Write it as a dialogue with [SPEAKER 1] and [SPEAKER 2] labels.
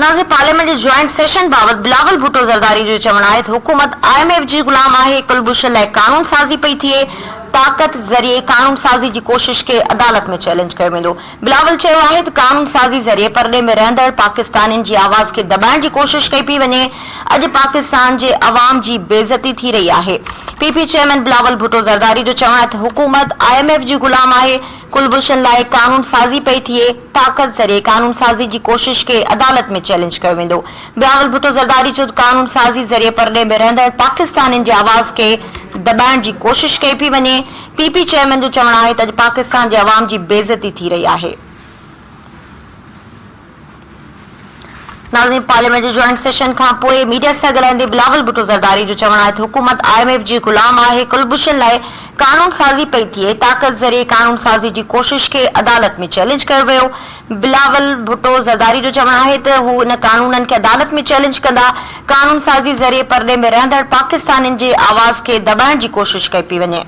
[SPEAKER 1] ناظرين پارليامينٽ جي joint session بابت بلاول ڀٽو زرداري جو چوڻ آهي ته حڪومت I M F جي غلام آهي، ڪلڀوشن لاء قانون سازي پئي ٿئي، طاقت ذريعي قانون سازي جي ڪوشش کي عدالت ۾ چئلينج ڪيو ويندو. بلاول چيو آهي ته قانون سازي ذريعي پرڏيهه ۾ رهندڙ پاڪستانين جي آواز کي دٻائڻ جي ڪوشش ڪئي پئي وڃي، اڄ پاڪستان جي عوام جي بيعزتي ٿي رهي آهي. P P chairman Bilawal Bhutto Zardari جو چوڻ آهي ته حڪومت I M F جي غلام آهي، ڪلڀوشن لاء قانون سازي پئي ٿئي، طاقت ذريعي قانون سازي جي ڪوشش کي عدالت ۾ چئلينج ڪيو ويندو. بلاول ڀٽو زرداري چيو ته قانون سازي ذريعي پرڏيهه ۾ رهندڙ پاڪستانين جي آواز کي دٻائڻ جي ڪوشش ڪئي پئي وڃي. پي پي چيئرمين جو چوڻ آهي ته اڄ پاڪستان جي عوام جي بيعزتي ٿي رهي آهي. ناظرين پارليامينٽ جي جوائنٽ سيشن کان پوء ميڊيا سان ڳالهائيندي بلاول ڀٽو زرداري جو چوڻ آهي ته حڪومت I M F جي غلام آهي، ڪلڀوشن لاء قانون سازي پئي ٿئي، طاقت ذريعي قانون سازي جي ڪوشش کي عدالت ۾ چئلينج ڪيو ويو. بلاول ڀٽو زرداري جو چوڻ آهي ته هو ان قانونن کي عدالت ۾ چئلينج ڪندا، قانون سازي ذريعي پرڏيهه ۾ رهندڙ پاڪستانين جي آواز کي دٻائڻ جي ڪوشش ڪئي پئي وڃي.